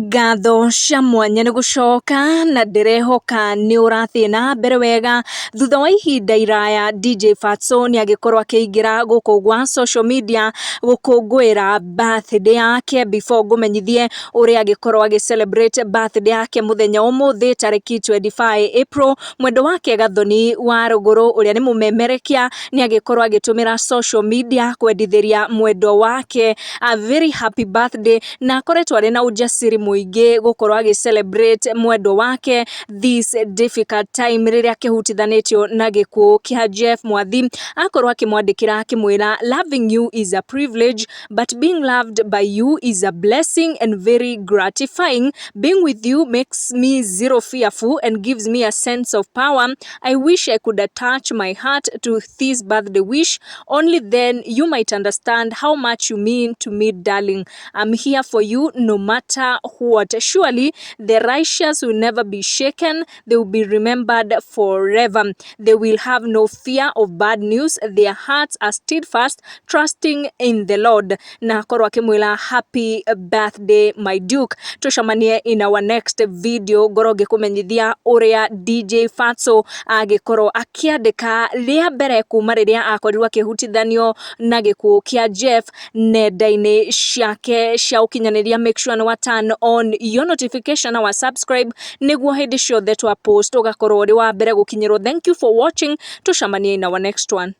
Ngatho cia mwanya nĩ gũcoka na ndĩrehoka nĩ ũrathiĩ na mbere wega. Thutha wa ihinda iraya, DJ Fatxo nĩ agĩkorwo akĩingĩra gũkũ gwa social media gũkũngũĩra birthday yake. Before ngũmenyithie ũrĩa agĩkorwo agĩ celebrate birthday yake mũthenya ũmũthĩ tarĩki 25 April, mwendwa wake Gathoni wa Rũgũrũ ũrĩa nĩ mũmemerekia nĩ agĩkorwo agĩtũmĩra social media kwendithĩria mwendwa wake a very happy birthday, na akoretwo arĩ na ujasiri mũingĩ gũkorwo agĩ celebrate mwendwa wake this difficult time rĩrĩa akĩhutithanĩtio na gĩkuũ kĩa Jeff Mwathi. Akorwo akĩmwandĩkĩra akĩmwĩra, "Loving you is a privilege, but being loved by you is a blessing and very gratifying. Being with you makes me zero fearful and gives me a sense of power. I wish I could attach my heart to this birthday wish. Only then you might understand how much you mean to me, darling. I'm here for you no matter what. Surely the righteous will never be shaken. They will be remembered forever. They will have no fear of bad news. Their hearts are steadfast, trusting in the Lord." Na akorwo akĩmwĩra, "Happy birthday, my duke." Tucemanie in our next video, ngorwo ngĩkũmenyithia ũrĩa DJ Fatxo agĩkorwo akĩandĩka rĩa mbere kuma rĩrĩa akorirwo akĩhutithanio na gĩkuũ kĩa Jeff nenda-inĩ ciake cia ũkinyanĩria. Make sure nĩ wa turn on your notification na wa subscribe nĩguo hĩndĩ ciothe twa post ũgakorwo ũrĩ wa mbere gũkinyĩrwo. Thank you for watching. Tucemanie in our next one.